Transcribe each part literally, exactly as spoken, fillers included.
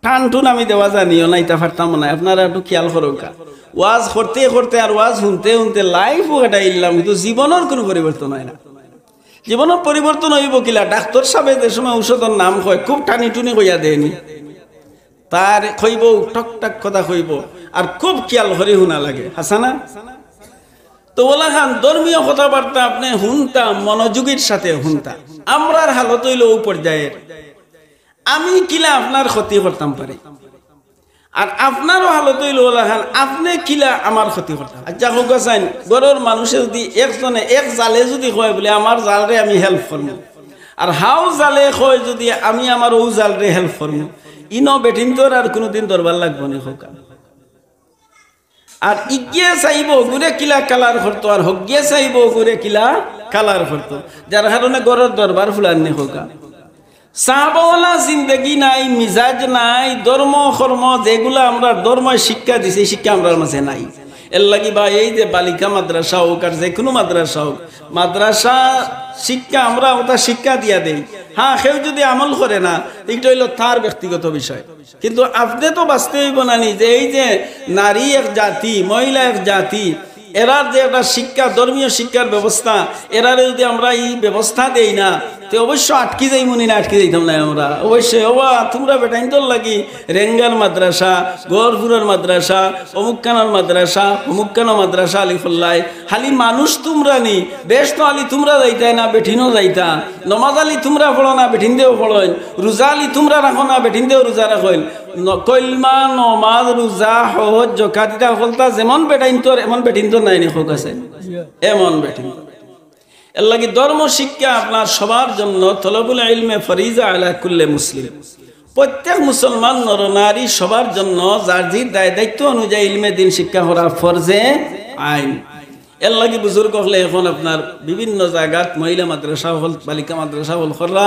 টান টুন আমি দেওয়া জানিও না, ইতা পারতাম না। আপনারা একটু খেয়াল করউক্কা, ওয়াজ করতে করতে আর ওয়াজ হুনতে হুনতে লাইফও কাটাইলাম, কিন্তু জীবনর কুনু পরিবর্তন অয় না। জীবনর পরিবর্তন অইবো কিলা? ডাক্তর সাবে যে সময় ঔষধর নাম কয়, খুব টানি টুনি কইয়া দেয়নি, তার কইবো, টকটাক কথা কইবো, আর খুব খেয়াল করি হুনা লাগে, হাছা না? তো অলাখান ধর্মীয় কথাবার্তা আপনে হুনতা, মনোযোগীর সাথে হুনতা। আমরার হালত অইলো অউ পর্যায়ের, আমি কিলা আপনার ক্ষতি করতাম পারি, আর আপনারও হালত অইলো অলাখান, আপনে কিলা আমার ক্ষতি করতা। আচ্ছা, কউক্কা চাইন, ঘরর মানুষে যুদি একজনে এক জালে যুদি কয় বুলে, "আমার জালরে আমি হেল্প করমু," আর হাউ জালে কয় যুদি, "আমি আমার অউ জালরে হেল্প করমু," ইনো বেটিন্তর আর কুনুদিন দরবার লাগবো নি, কউক্কা? আর ইগিয়ে চাইবো অগুরে কিলা কালার করতো, আর হগিয়ে চাইবো অগুরে কিলা কালার করতো, যার কারণে ঘরর দরবার ফুলার নি, কউক্কা। সাহাবাওয়ালা জিন্দেগি নাই, মিজাজ নাই, ধর্ম কর্ম যেগুলা আমরার ধর্মে শিক্ষা দিছে, ই শিক্ষা আমরার মাঝে নাই। এরলাগি বা এই যে বালিকা মাদ্রাসা অউক আর যেকুনু মাদ্রাসা অউক, মাদ্রাসা শিক্ষা আমরা অতা শিক্ষা দিয়া দেই। হ্যাঁ, কেউ যুদি আমল করে না, ইটা অইলো তার ব্যক্তিগত বিষয়, কিন্তু আপনে তো বাঁচতে অইবো না নি যে এই যে নারী এক জাতি, মহিলা এক জাতি, এরার যে একটা শিক্ষা, ধর্মীয় শিক্ষার ব্যবস্থা, এরারে যুদি আমরা ই ব্যবস্থা দেই না, তে অবশ্য আটকি যাইমু নি না, আটকি যাইতাম না আমরা। অবশ্যই, ওবা, তুমরা বেটাইন্তর লাগি রেঙ্গার মাদ্রাসা, গহরপুরর মাদ্রাসা, অমুকখানর মাদ্রাসা, অমুকখানর মাদ্রাসা আলি খোল্লায়, খালি মানুষ তুমরা নি, বেহেস্তো আলি তুমরা যাইতায় না, বেটিনও যাইতা, নমাজ আলি তুমরা পড়ো না, বেটিন্দেও পড়ইন, রুজা আলি তুমরা রাখো না, বেটিন্দেও রুজা রাখইন। ন-, কলমা, নমাজ, রুজা, হজ, জকাত, ইতা হকলতা যেমন বেটাইন্তর, এমন বেটিন্তর নায় নি, কউক্কা চাইন? এমন বেটিন্তর। এরলাগি ধর্ম শিক্ষা আপনার সবার জন্য, তলবুল ইলমে ফরিজা আলা কুল্লে মুসলিম। প্রত্যেক মুসলমান নরনারী সবার জন্য যার যার দায় দায়িত্ব অনুযায়ী ইলমে দ্বীন শিক্ষা করা ফরজে আইন। এরলাগি বুজুর্গ অকলে এখন আপনার বিভিন্ন জাগাত মহিলা মাদ্রাসা অকল, বালিকা মাদ্রাসা অকল কররা।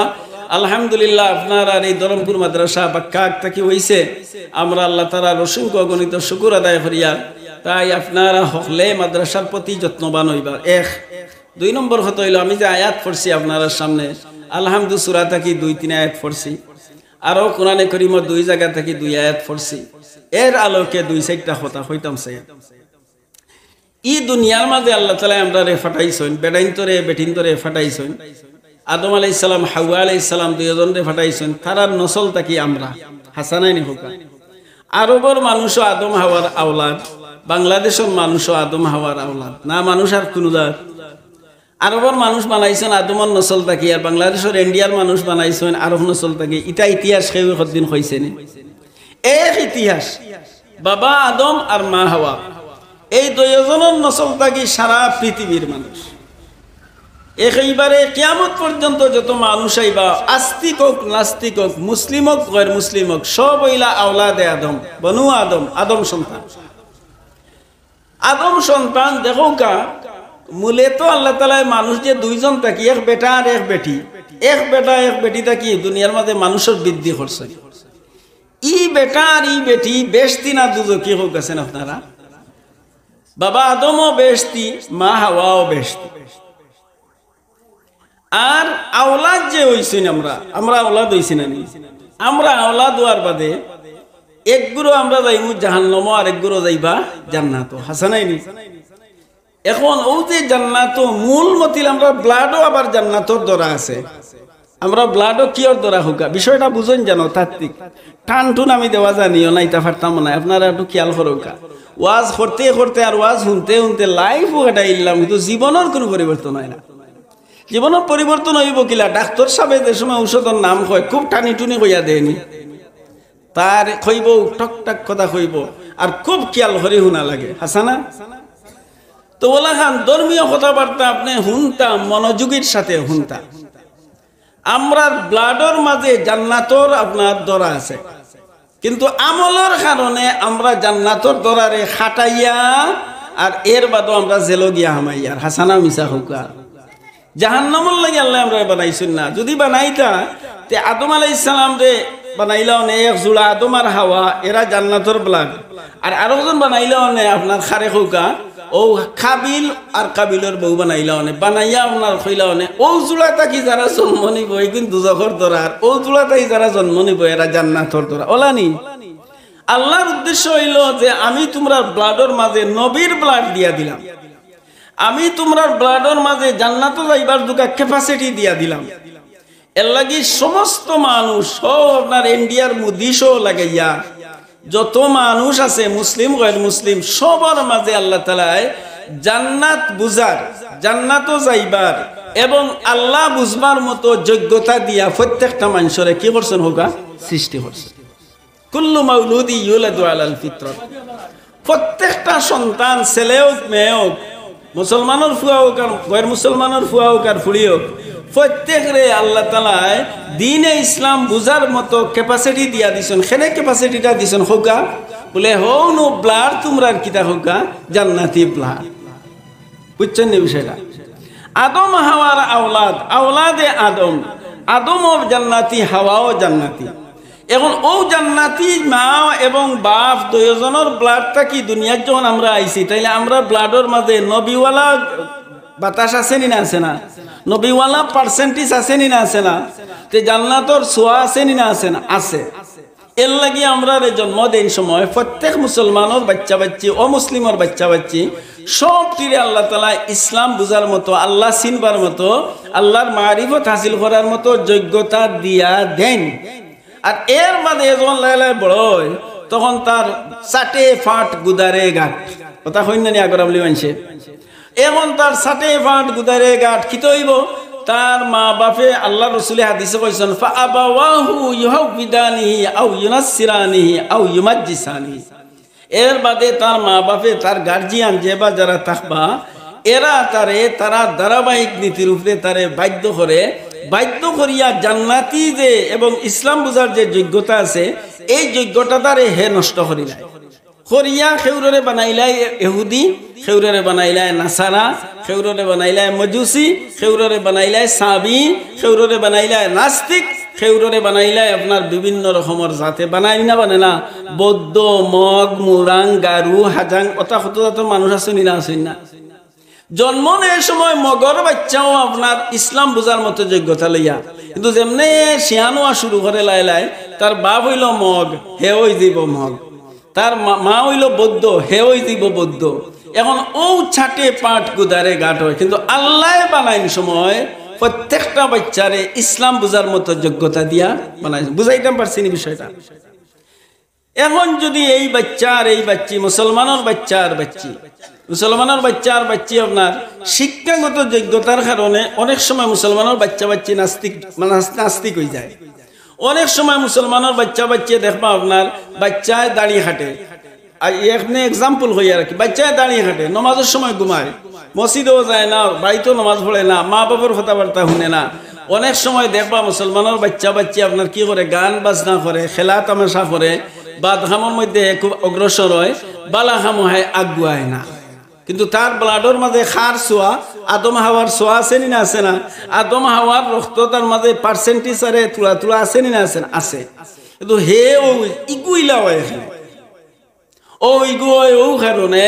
আলহামদুলিল্লাহ, আপনারার এই ধরমপুর মাদ্রাসা বাক্কা আগ থাকি অইছে। আমরা আল্লাহ তাআলার অসংখ্য অগণিত শুকুর আদায় করিয়ার। তাই আপনারা হকলে মাদ্রাসার প্রতি যত্নবান অইবা। এক। দুই নম্বর কথা অইলো, আমি যে আয়াত পড়ছি আপনারার সামনে, আলহামদু সূরা থাকি দুই তিন আয়াত পড়ছি, আরো কোরআনে করিমর দুই জাগা থাকি দুই আয়াত পড়ছি। এর আলোকে দুই চাইরটা কথা কইতাম চাই। ই দুনিয়ার মাঝে আল্লাহ তাআলায় আমরারে পাঠাইছইন, বেটাইন্তরে, বেটিন্তরে পাঠাইছইন। আদম আলাইহিস সালাম, হাওয়া আলাইহিস সালাম দুইওজনরে পাঠাইছইন, তারার নসল থাকি আমরা। হাছা নায় নি, কউক্কা? আরবর মানুষও আদম হাওয়ার আওলাদ, বাংলাদেশর মানুষও আদম হাওয়ার আওলাদ। না মানুষ আর কুনু জাত? আরবর মানুষ বানাইছইন আদমর নসল থাকি, আর বাংলাদেশর ইন্ডিয়ার মানুষ বানাইছইন আরব নসল থাকি। ইটা ইতিহাস কেউ একদিন কইছে নি? এক ইতিহাস, বাবা আদম আর মা হাওয়া, এই দুইওজনর নসল থাকি সারা পৃথিবীর মানুষ। একেবারে কিয়ামত পর্যন্ত যত মানুষ আইবা, আস্তিক অউক, নাস্তিক অউক, মুসলিম অউক, গয়র মুসলিম অউক, সব অইলা আওলাদে আদম, বনু আদম, আদম সন্তান। আদম সন্তান, দেখউক্কা, মূলে তো আল্লাহ তাআলায় মানুষ যে দুইজন থাকি, এক বেটা আর এক বেটি, এক বেটা এক বেটি থাকি দুনিয়ার মাঝে মানুষর বৃদ্ধি করছইন। ই বেটা আর ই বেটি বেহেস্তি না দুজখি, কউক্কা চাইন আপনারা? বাবা আদমও বেহেস্তি, মা হাওয়াও বেহেস্তি। আর আওলাদ যে অইছইন আমরা, আমরা আওলাদ অইছি না নি? আমরা আওলাদ অওয়ার বাদে এক গুরু আমরা যাইমু জাহান্নামো, আর এক গুরু যাইবা জান্নাতো। হাছা নায় নি? এখন অউ যে জান্নাতো মূল মতিল আমরা blood-ও আবার জান্নাতর দরা আছে। আমরা blood-ও কিওর দরা, কউক্কা? বিষয়টা বুঝইন জানো, তাত্ত্বিক। টান টুন আমি দেওয়া জানিও না, ইতা পারতাম না। আপনারা একটু খেয়াল করউক্কা। ওয়াজ করতে করতে আর ওয়াজ হুনতে হুনতে লাইফও কাটাইলাম, কিন্তু জীবনর কুনু পরিবর্তন অয় না। জীবনর পরিবর্তন অইবো কিলা? ডাক্তর সাবে যে সময় ঔষধর নাম কয়, খুব টানি টুনি কইয়া দেয়নি, তার কইবো, টকটাক কথা কইবো, আর খুব খেয়াল করি হুনা লাগে। হাছা না? তো অলাখান ধর্মীয় কথাবার্তা আপনে হুনতা, মনোযোগীর সাথে হুনতা। আমরার blood-র মাঝে জান্নাতর আপনার দরা আছে, কিন্তু আমলর কারণে আমরা জান্নাতর দরারে খাটাইয়া আর এর বাদও আমরা জেলো গিয়া হামাইয়ার। হাছা না মিছা কউক্কা? জাহান্নামর লাগি আল্লায় আমরারে বানাইছইন না। যুদি বানাইতা, তে আদম আলাইহিস সালামরে বানাইলা অনে, এক জুড়া আদম আর হাওয়া, এরা জান্নাতর blood। আর আরকজন বানাইলা অনে আপনার, কারে কউক্কা, ও কাবিল আর কাবিলর বউ বানাইলা অনে, বানাইয়া আপনার কইলা অনে, ও জুড়া থাকি যারা জন্ম নিব, এগুন দুজখর দরা, আর ও জুড়া থাকি যারা জন্ম নিব, এরা জান্নাতর দরা। ওলা নি? আল্লাহর উদ্দেশ্য অইলো যে আমি তুমরার ব্লাডর মাঝে নবীর ব্লাড দিয়া দিলাম, আমি তুমরার ব্লাডর মাঝে জান্নাতো যাইবার দুকা ক্যাপাসিটি দিয়া দিলাম। এর লাগি সমস্ত মানুষ, সব আপনার ইন্ডিয়ার মোদি সহ লাগাইয়া যত মানুষ আছে, মুসলিম, গয়ের মুসলিম, সবার মাঝে আল্লাহ তাআলায় জান্নাত বুঝার, জান্নাতো যাইবার এবং আল্লাহ বুঝবার মতো যোগ্যতা দিয়া প্রত্যেকটা মানুষরে কি করছেন? হোকা সৃষ্টি করছেন। কুল্লু মাউলুদি ইউলাদু আলাল ফিতরাত। প্রত্যেকটা সন্তান, ছেলে হোক, মেয়ে হোক, মুসলমানর ফুয়া হোক আর গয়ের মুসলমানর ফুয়া হোক আর ফুড়ি হোক, প্রত্যেকরে আল্লাহ তাআলায় দ্বীনে ইসলাম বুঝার মতো ক্যাপাসিটি দিয়া দিছেন। কেনে ক্যাপাসিটিটা দিছেন? হোকা বলে, হৌনু ব্লাড তুমরার কিতা? হোকা জান্নাতি ব্লাড। বুঝছেন নি বিষয়টা? আদম হাওয়ার আওলাদ, আওলাদে আদম, আদমও জান্নাতি, হাওয়াও জান্নাতি। এখন ও জান্নাতি মা এবং বাপ দুইজনর ব্লাড থাকি দুনিয়াত যখন আমরা আইছি, তাইলে আমরা ব্লাডর মাঝে নবীওয়ালা বাতাস আছে নি না আছে না? নবীওয়ালা পার্সেন্টেজ আছে নি না আছে না? তে জান্নাতর ছোঁয়া আছে নি না আছে না? আছে। এর লাগি আমরারে জন্ম দেইন সময় প্রত্যেক মুসলমানর বাচ্চা বাচ্চি, অমুসলিমর বাচ্চা বাচ্চি, সবটিরে আল্লাহ তাআলা ইসলাম বুঝার মতো, আল্লাহ চিনবার মতো, আল্লাহর মারিফত হাসিল করার মতো যোগ্যতা দিয়া দেন। আর এর বাদে যখন লায় লায় বড় হয়, তখন তার চাটে ফাট গুদারে গাট। কথা কইন না নি আগর আমলি মানষে? এখন তার চাটে ফাট গুদারে গাট কিতা অইবো? তার মা বাপে, আল্লাহর রসুলে হাদিসে কইছেন, "ফাআবাওয়াহু ইউহাউবিদানিহি আও ইউনাসসিরানিহি আও ইউমাজ্জিসানিহি।" এর বাদে তার মা বাপে, তার গার্জিয়ান যে বা যারা থাকবা, এরা তারে, তারা ধারাবাহিক নীতির উপরে তারে বাধ্য করে, বাধ্য করিয়া জান্নাতি যে এবং ইসলাম বুঝার যে যোগ্যতা আছে, এই যোগ্যতা তারে হে নষ্ট করিলায়। করিয়া খেউররে বানাইলায় এহুদি, খেউররে বানাইলায় নাসারা, খেউররে বানাইলায় মজুসি, খেউররে বানাইলায় সাবি, খেউররে বানাইলায় নাস্তিক, খেউররে বানাইলায় আপনার বিভিন্ন রকমর জাতে বানাই না, বানে না? বৌদ্ধ, মগ, মুরাং, গারু, হাজাং, অতা কত জাতর মানুষ আছে নি না, আছে না? জন্ম নেয় সময় মগর বাচ্চাও আপনার ইসলাম বুঝার মতো যোগ্যতা লইয়া, কিন্তু যেমনে শিয়ান অওয়া শুরু করে লায় লায়, তার বাপ অইলো মগ, হে অই যাইবো মগ। তার মা, মা অইলো বৌদ্ধ, হে অই যাইবো বৌদ্ধ। এখন ও চাটে ফাট গুদারে গাট হয়, কিন্তু আল্লায় বানাইন সময় প্রত্যেকটা বাচ্চারে ইসলাম বুঝার মতো যোগ্যতা দিয়া বানাইন। বুঝাইতাম পারছি নি বিষয়টা? এখন যদি এই বাচ্চা আর এই বাচ্চি, মুসলমানর বাচ্চা আর বাচ্চি, মুসলমানর বাচ্চা আর বাচ্চি আপনার শিক্ষাগত যোগ্যতার কারণে অনেক সময় মুসলমানর বাচ্চা বাচ্চি নাস্তিক, নাস-, নাস্তিক অই যায়। অনেক সময় মুসলমানর বাচ্চা বাচ্চি দেখবা আপনার বাচ্চায় দাড়ি কাটে। আর এখানে এক্সাম্পল কই আর কি, বাচ্চায় দাড়ি কাটে, নমাজর সময় ঘুমায়, মসজিদেও যায় না, বাড়িতেও নমাজ পড়ে না, মা বাপর কথাবার্তা হুনে না। অনেক সময় দেখবা মুসলমানর বাচ্চা বাচ্চি আপনার কি করে, গান বাজনা করে, খেলা তামাশা করে, বাদ কামর মধ্যে খুব অগ্রসর হয়, বালা কামো হে আগুয়ায় না। কিন্তু তার ব্লাডর মাঝে কার ছোঁয়া? আদম হাওয়ার ছোঁয়া আছে নি না আছে না? আদম হাওয়ার রক্ত তার মাঝে পার্সেন্টেজ আরে তুলা তুলা আছে নি না আছে না? আছে। কিন্তু হে ও ইগুইলা হয় এখানে। ও ইগু হয় ও কারণে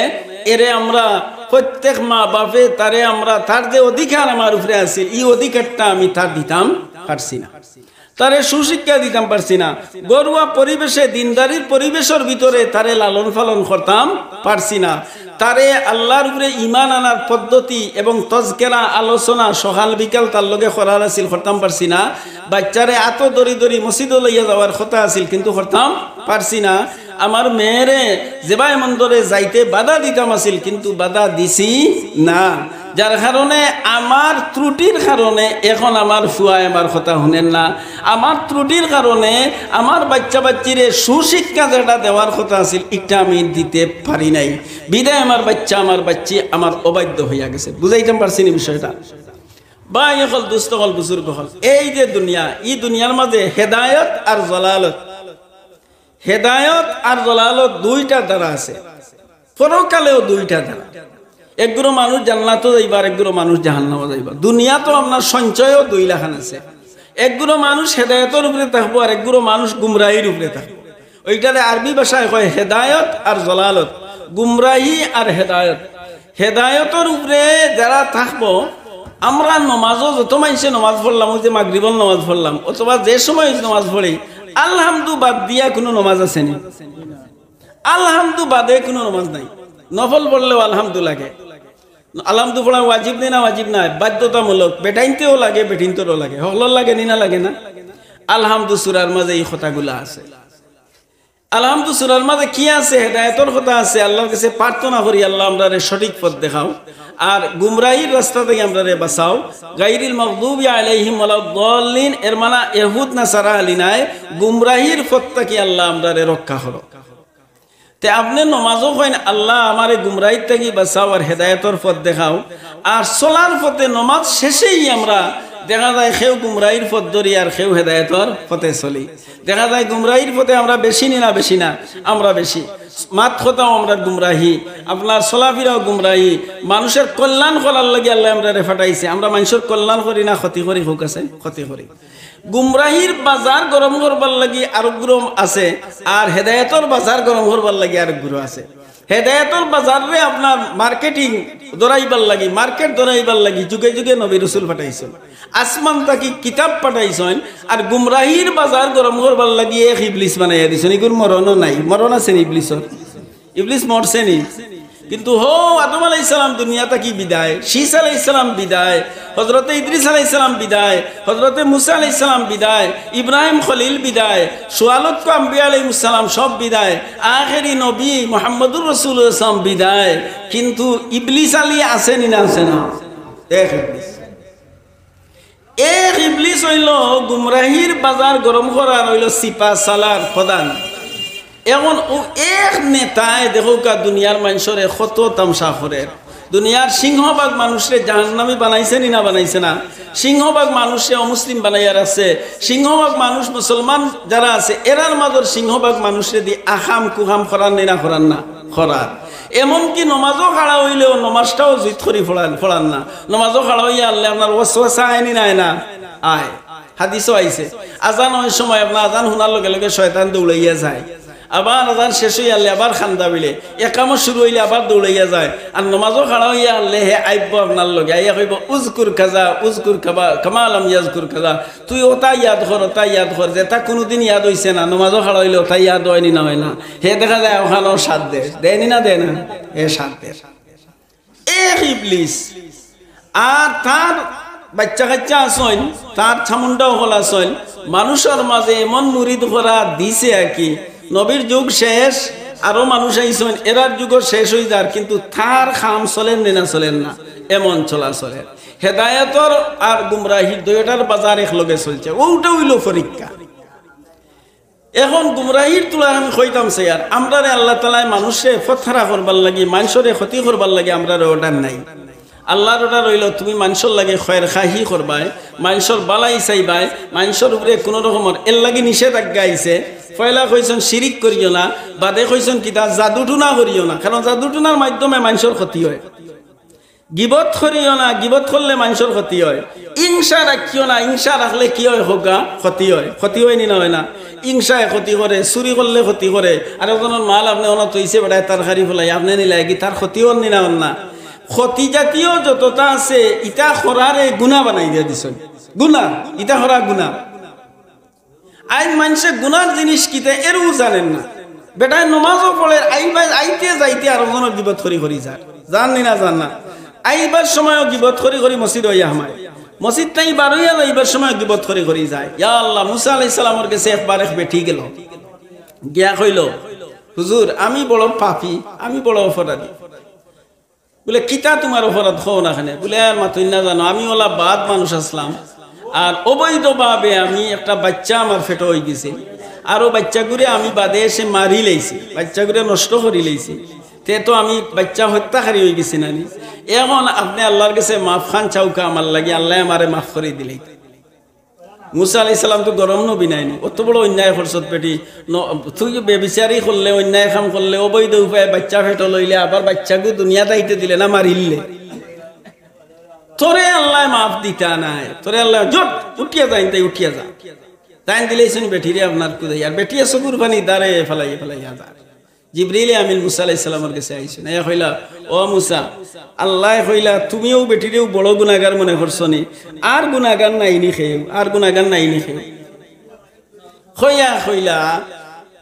এরে আমরা প্রত্যেক মা বাপে তারে আমরা তার যে অধিকার আমার উপরে আছে, এই অধিকারটা আমি তার দিতাম পারছি না। তারে সুশিক্ষা দিতাম পারছি না। ঘরোয়া পরিবেশে, দিনদারির পরিবেশর ভিতরে তারে লালন পালন করতাম পারছি না। তারে আল্লাহর উপরে ঈমান আনার পদ্ধতি এবং তজকেরা আলোচনা সকাল বিকাল তার লগে করার আছিল, করতাম পারছি না। বাচ্চারে আতো ধরি ধরি মসজিদো লইয়া যাওয়ার কথা আছিল, কিন্তু করতাম পারছি না। আমার মেয়েরে যেবায় মন্দরে যাইতে বাধা দিতাম আছিল, কিন্তু বাধা দিছি না। যার কারণে আমার ত্রুটির কারণে এখন আমার ফুয়ায় আমার কথা হুনেন না। আমার ত্রুটির কারণে আমার বাচ্চা বাচ্চিরে সুশিক্ষা যেটা দেওয়ার কথা আছিল, ইটা আমি দিতে পারি নাই। বিদায় আমার বাচ্চা, আমার বাচ্চি আমার অবাধ্য হইয়া গেছে। বুঝাইতাম পারছি নি বিষয়টা? ভাই অকল, দোস্ত অকল, বুজুর্গ অকল, এই যে দুনিয়া, এই দুনিয়ার মাঝে হেদায়ত আর জলালত, হেদায়ত আর জলালত দুইটা ধারা আছে, পরকালেও দুইটা ধারা। একগুলো মানুষ জান্নাতো যাইবা, আর একগুলো মানুষ জাহান্নামো যাইবা। দুনিয়া তো আপনার সঞ্চয়ও দুই লাখান আছে। একগুলো মানুষ হেদায়তর উপরে থাকবো, আর একগুলো মানুষ গুমরাহির উপরে থাকবো। ওইটারে আরবি ভাষায় কয় হেদায়ত আর জলালত, গুমরাহি আর হেদায়ত। হেদায়তর উপরে যারা থাকবো, আমরা নমাজও যত মাইনষে নমাজ পড়লাম, ওই যে মাগরিবর নমাজ পড়লাম, অথবা যে সময় নমাজ পড়ি, আলহামদু বাদ দিয়া কোনো নমাজ আছে নি? আলহামদু বাদে কোনো নমাজ নাই। নফল পড়লেও আলহামদু লাগে। আলহামদু পড়া ওয়াজিব নি না ওয়াজিব নায়? বাধ্যতামূলক। বেটাইনতেও লাগে, বেটিনতরও লাগে। হকলর লাগে নি না লাগে না? আলহামদু সুরার মাঝে এই কথাগুলা আছে। আলহামদু সুরার মাঝে কি আছে? হেদায়তর কথা আছে। আল্লাহর কাছে প্রার্থনা করি, আল্লাহ আমরারে সঠিক পথ দেখাও, আর গুমরাহির রাস্তা থাকি আমরারে বাঁচাও। গাইরিল মাগদুবি আলাইহিম ওয়ালাদ্দাল্লিন, এর মানে এহুদ নাসারা আলি নায়, গুমরাহির পথ থাকি আল্লাহ আমরারে রক্ষা করো। তে আপনে নমাজও কইন, "আল্লাহ, আমারে গুমরাহির থাকি বাঁচাও আর হেদায়তর পথ দেখাও।" আর চলার পথে নমাজ শেষেই আমরা দেখা যায় কেউ গুমরাহির পথ ধরি আর কেউ হেদায়তর পথে চলি। দেখা যায় গুমরাহির পথে আমরা বেশি নি না বেশি না? আমরা বেশি। মাত কথাও আমরা গুমরাহি, আপনার চলাফিরাও গুমরাহি। মানুষের কল্যাণ করার লাগি আল্লাহ আমরারে ফাটাইছে। আমরা মানুষের কল্যাণ করি না ক্ষতি করি? হোক আছে, ক্ষতি করি। গুমরাহির বাজার গরম করবার লাগি আরো গুরু আছে, আর হেদায়তর বাজার গরম করবার লাগি আরো গুরু আছে। হেদায়তর বাজাররে আপনার মার্কেটিং ধরাইবার লাগি, মার্কেট ধরাইবার লাগি যুগে যুগে নবী রসুল ফাটাইছইন। আসমান থাকি কিতাব ফাটাইছইন, আর গুমরাহির বাজার গরম করবার লাগি এক ইবলিস বানাইয়া দিছইন। ইগুর মরণও নাই। মরণ আছে নি ইবলিসর? ইবলিস মরছে নি? কিন্তু হো, আদম আলাইহিস সালাম দুনিয়া থাকি বিদায়, শীস আলাইহিস সালাম বিদায়, হযরতে ইদ্রিস আলাইহিস সালাম বিদায়, হযরতে মুসা আলাইহিস সালাম বিদায়, ইব্রাহিম খলিল বিদায়, শুয়ালক্ষ আম্বিয়া আলাইহিস সালাম সব বিদায়, আখেরি নবী মুহাম্মদুর রাসূলুল্লাহ সাল্লাম বিদায়। কিন্তু ইবলিস আলী আছে নি না আছে না? এক ইবলিস। এক ইবলিস অইলো গুমরাহির বাজার গরম করার, অইলো সিপা সালার প্রধান। এখন ও এক নেতায় দেখউক্কা দুনিয়ার মানষরে কত তামশা করের। দুনিয়ার সিংহভাগ মানুষরে জাহান্নামী বানাইছে নি না বানাইছে না? সিংহভাগ মানুষরে অমুসলিম বানাইয়া রাখছে। সিংহভাগ মানুষ মুসলমান যারা আছে, এরার মাজর সিংহভাগ মানুষরে দি আকাম কুকাম করার নি না করার না? করার। এমনকি নমাজও খাড়া অইলেও নমাজটাও জুইত করি পড়ার, পড়ার না। নমাজও খাড়া অইয়া আনলে আপনার ওয়াসওয়াসা আয় নি না আয় না? আয়। হাদিসও আইছে, আজান অয় সময় আপনার আজান হুনার লগে লগে শয়তান দৌড়াইয়া যায়, আবার আজান শেষ অইয়া আনলে আবার কান্দা বিলে, একামত শুরু অইলে আবার দৌড়াইয়া যায়। আর নমাজও খাড়া অইয়া আনলে হে আইব্বো আপনার লগে, আইয়া কইবো, "উজকুর কাজা, উজকুর কাবা-, কামা লাম ইয়াজকুর কাজা।" তুই ওটা ইয়াদ কর, ওটা ইয়াদ কর, যেটা কুনুদিন ইয়াদ অইছে না, নমাজও খাড়া অইলে ওটা ইয়াদ অয় নি না অয় না? হে দেখা যায় ওখানেও সাথ দের, দেয় নি না দেয় না? হে সাথ দের। এক ইবলিস আর তার বাইচ্চা কাইচ্চা আছইন, তার চামুন্ডা অকল আছইন, মানুষর মাজে এমন মুরিদ করা দিছে আর কি, নবীর যুগ শেষ, আরো মানুষ আইছইন, এরার যুগও শেষ অইযার, কিন্তু তার কাম চলের নি না চলের না? এমন চলা চলের। হেদায়তর আর গুমরাহির দুইটার বাজার একলগে চলছে, ওটা অইলো পরীক্ষা। এখন গুমরাহির তুলা আমি কইতাম চাইয়ার, আমরারে আল্লাহ তাআলায় মানুষরে ফতহারা করবার লাগি, মানষরে ক্ষতি করবার লাগি আমরারে order নাই। আল্লাহর order অইলো, তুমি মানষর লাগি খয়ের খাহি করবায়, মানষর বালাই চাইবায়, মানষর উপরে কুনু রকমর, এর লাগি নিষেধাজ্ঞা আইছে। পয়লা কইছইন শিরিক করিও না, বাদে কইছইন কিতা, জাদু টুনা করিও না, কারণ জাদু টুনার মাধ্যমে মানষর ক্ষতি অয়। গিবত করিও না, গিবত করলে মানষর ক্ষতি অয়। ইংসা রাখিও না, ইংসা রাখলে কি অয়? হোগা ক্ষতি অয়। ক্ষতি অয় নি না অয় না? ইংসায় ক্ষতি করে, চুরি করলে ক্ষতি করে। আর একজনর মাল আপনে অনো থইছে, বেটায় তরকারি ফেলাই, আপনে নিলা কি, তার ক্ষতি অর নি না অর না? ক্ষতি জাতীয় যতটা আছে, ইটা করারে গুনা বানাই দিয়া দিছইন। গুনা, ইটা করা গুনা। আইজ মানষে গুনার জিনিস কিতা এরও জানইন না। বেটায় নমাজও পড়ের, আইবা-, আইতে যাইতে আরো জনর গিবত করি করি যার। যার নি না যার না? আইবার সময়ও গিবত করি করি মসজিদ অইয়া হামায়। মসজিদ থাকি বারইয়া যাইবার সময়ও গিবত করি করি যায়। ইয়া আল্লাহ, মুসা আলাইহিস সালামর গেছে একবার এক বেটি গেল। গিয়া কইল, "হুজুর, আমি বড় পাপী, আমি বড় অপরাধী।" বুলে, "কিতা তুমার অপরাধ কও না কেনে?" বুলে, "আর মাতইন না জানো, আমি অলা বাদ মানুষ আছলাম, আর অবৈধভাবে আমি একটা বাইচ্চা আমার পেটো অইগেছে, আর অউ বাইচ্চাগুরে আমি বাদে এসে মারি লাইছি, বাইচ্চাগুরে নষ্ট করি লাইছি, তে তো আমি বাইচ্চা হত্যাকারী অইগেছি না নি? এখন আপনে আল্লাহর গেছে মাফ খান চাউক্কা আমার লাগি, আল্লায় আমারে মাফ করি দিলে।" মুসা আলাইহিস সালাম তো গরম নবী নায়নি, অত বড় অন্যায় করছত বেটি, ন-, তুই বেবিচারি করলে, অন্যায় কাম করলে, অবৈধ উপায়ে বাইচ্চা পেটো লইলে, আবার বাইচ্চাগু দুনিয়াত আইতে দিলে না মারিলে? তোরে আল্লায় মাফ দিতা নায়, তোরে আল্লায় জট উঠিয়া যাইন, তাই উঠিয়া যা। তাইন দিলাইছইন বেটিরে আপনার কুদাই, আর বেটিয়ে চকুর পানি দারে ফালাই ফালাই যা। জিবরিল আমিন মুসা আলাইহিস সালামর গেছে আইছইন, আইয়া কইলা, "ও মুসা, আল্লায় কইলা তুমিও বেটিরেও বড় গুনাগার মনে করছো নি? আর গুনাগার নাই নি কেউ, আর গুনাগার নাই নি কেউ?" কইয়া কইলা,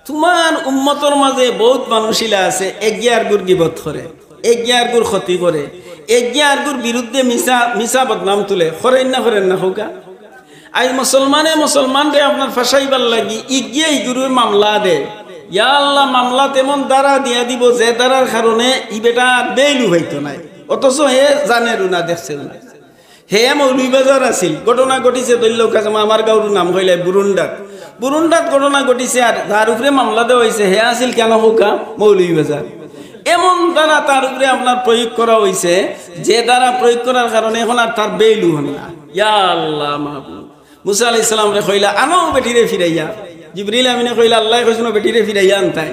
"তুমার উম্মতর মাজে বউত মানুষ ইলা আছে, এগিয়ে আরগুর গিবত করে, এগিয়ে আরগুর ক্ষতি করে, এগিয়ে আরগুর বিরুদ্ধে মিছা, মিছা বদনাম তুলে, করের না, করের না কউক্কা?" আইজ মুসলমানে মুসলমানরে আপনার ফাঁসাইবার লাগি ইগিয়ে ইগুরে মামলা দে। ইয়া আল্লাহ, মামলাত এমন ধারা দিয়া দিবো যে ধারার কারণে ই বেটা আর বেইলউ পাইতো নায়, অথচ হে জানেরও না, দেখছেও না। হে মৌলভীবাজার আছিল, ঘটনা ঘটিছে, ধরল কাছে আমার গাঁওর নাম কইলে বুরুন্ডাত, বুরুন্ডাত ঘটনা ঘটিছে, আর যার উপরে মামলা দেওয়া অইছে হে আছিল কেন কউক্কা মৌলভীবাজার। এমন ধারা তার উপরে আপনার প্রয়োগ করা অইছে, যে ধারা প্রয়োগ করার কারণে এখন আর তার বেইলউ অয় না। ইয়া আল্লাহ মাহবুব। মুসা আলাইহিস সালামরে কইলা, "আনো বেটিরে ফিরাইয়া।" জিবরিল আমিনে কইলা, "আল্লায় কইছইন বেটিরে ফিরাইয়া আনতায়।"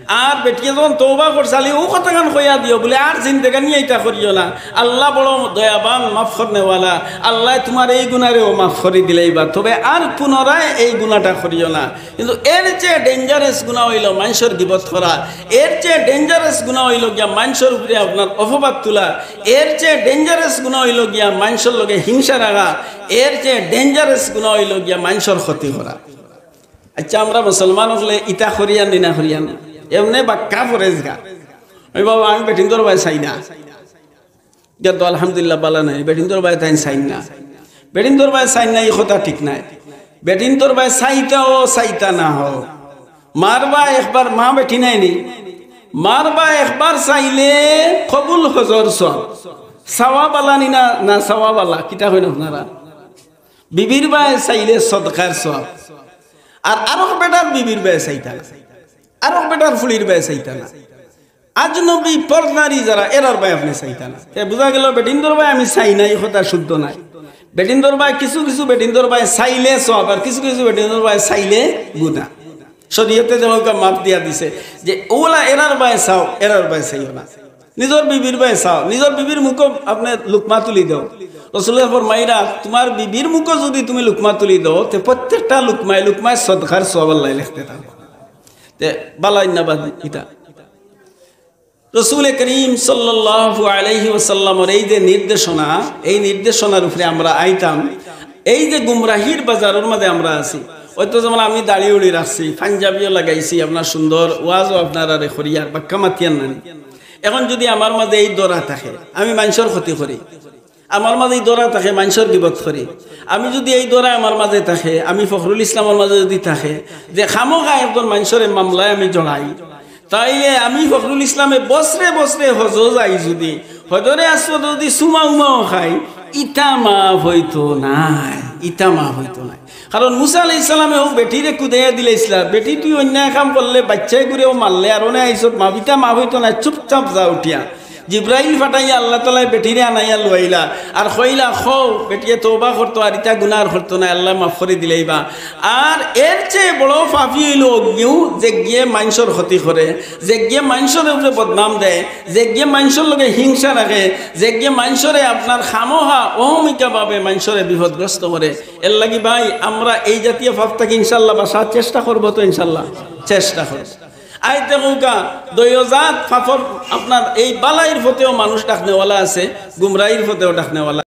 আর বেটিয়ে যখন তওবা করছে, "আলী, অউ কথাখান কইয়া দিও, বুলে, আর জিন্দেগানিয়ে ইতা করিও না। আল্লাহ বড় দয়াবান, মাফ করনেওয়ালা। আল্লায় তুমার এই গুনারেও মাফ করি দিলাইবা, তবে আর পুনরায় এই গুনাটা করিও না।" কিন্তু এর চেয়ে dangerous গুনা অইলো মানষর গিবত করা, এর চেয়ে dangerous গুনা অইলো গিয়া মানষর উপরে আপনার অপবাদ তুলা, এর চেয়ে dangerous গুনা অইলো গিয়া মানষর লগে হিংসা রাখা, এর চেয়ে dangerous গুনা অইলো গিয়া মানষর ক্ষতি করা। আচ্ছা, আমরা মুসলমান অকলে ইতা করিয়ার নি না করিয়ার না? এমনে বাক্কা পরেজগার। ওই বাবা, আমি বেটিন্তর বায় চাই না। গেল তো আলহামদুলিল্লাহ বালা নাই, বেটিন্তর বায় তাইন চাইন না। বেটিন্তর বায় চাইন না, ই কথা ঠিক নায়। বেটিন্তর বায় চাইতা অ চাইতা না অ, মার বায় একবার, মা বেটি নায় নি, মার বায় একবার চাইলে কবুল হজর সওয়াব। চাওয়া বালা নি না, না চাওয়া বালা, কিতা কইন আপনারা? বিবির বায় চাইলে সদকার সওয়াব। আর আরক বেটার বিবির বায় চাইতা না, আরক বেটার ফুড়ির বায় চাইতা না। আজনবী পরনারী যারা, এরার বায় আপনে চাইতা না। তে বুঝা গেল বেটিন্তর বায় আমি চাই না, ই কথা শুদ্ধ নায়। বেটিন্তর বায় কিছু কিছু বেটিন্তর বায় চাইলে সওয়াব, আর কিছু কিছু বেটিন্তর বায় চাইলে গুনা। শরীয়তে যেমন মাফ দিয়া দিছে যে অউলা এরার বায় চাও, এরার বায় চাইও না। নিজর বিবির বায় চাও, নিজর বিবির মুখো আপনে লুকমা তুলি দেও। রসুলে ফরমাইরা, তুমার বিবির মুখো যুদি তুমি লুকমা তুলি দেও, তে প্রত্যেকটা লুকমায় লুকমায় সদকার সওয়াব আল্লায় লেখতে থাকবা। তে বালা ইন্না বাদ ইতা। রসুলে করিম সাল্লাল্লাহু আলাইহি ওয়াসাল্লামর এই যে নির্দেশনা, এই নির্দেশনার উপরে আমরা আইতাম। এই যে গুমরাহির বাজারর মাজে আমরা আছি, অইতো যেমন আমি দাড়ি উড়ি রাখছি, পাঞ্জাবিও লাগাইছি, আপনার সুন্দর ওয়াজও আপনারারে করিয়ার, বাক্কা মাতিয়ার নানি। এখন যুদি আমার মাজে এই দরা থাকে, আমি মানষর ক্ষতি করি, আমার মাজে এই দরা থাকে, মানষর গিবত করি, আমি যুদি এই দরা আমার মাজে থাকে, আমি ফখরুল ইসলামর মাজে যুদি থাকে যে খামোখা একজন মানষরে মামলায় আমি জড়াই, তাইলে আমি ফখরুল ইসলামে বছরে বছরে হজো যাই যুদি, হজরে আসওয়াদো যুদি চুমা উমাও খাই, ইতা মাফ অইতো নায়, ইতা মাফ অইতো নায়। কারণ মুসা আলাইহিস সালামে অউ বেটিরে কুদাইয়া দিলাইছলা, বেটি তুই অন্যায় কাম করলে, বাইচ্চাইগুরেও মারলে, আর অনে আইছত মাফ, ইতা মাফ অইতো নায়, চুপচাপ যা উঠিয়া। জিব্রাইল পাঠাইয়া আল্লাহ তাআলায় বেটিরে আনাইয়া লইলা, আর কইলা, "কও, বেটিয়ে তওবা করতো, আর ইতা গুনা আর করতো নায়, আল্লায় মাফ করি দিলাইবা।" আর এর চেয়ে বড় পাপী অইলো অগিউ, যেগিয়ে মানষর ক্ষতি করে, যেগিয়ে মানষর উপরে বদনাম দেয়, যেগিয়ে মানষর লগে হিংসা রাখে, যেগিয়ে মানষরে আপনার খামোখা অহমিকাভাবে মানষরে বিপদগ্রস্ত করে। এর লাগি ভাই, আমরা এই জাতীয় পাপ থাকি ইনশাআল্লাহ বাঁচার চেষ্টা করবো তো ইনশাআল্লাহ? চেষ্টা করবো। আইতে কউক্কা, দুই জাত পাপর আপনার এই বালাইর পথেও মানুষ ডাকনেওয়ালা আছে, গুমরাহির পথেও ডাকনেওয়ালা।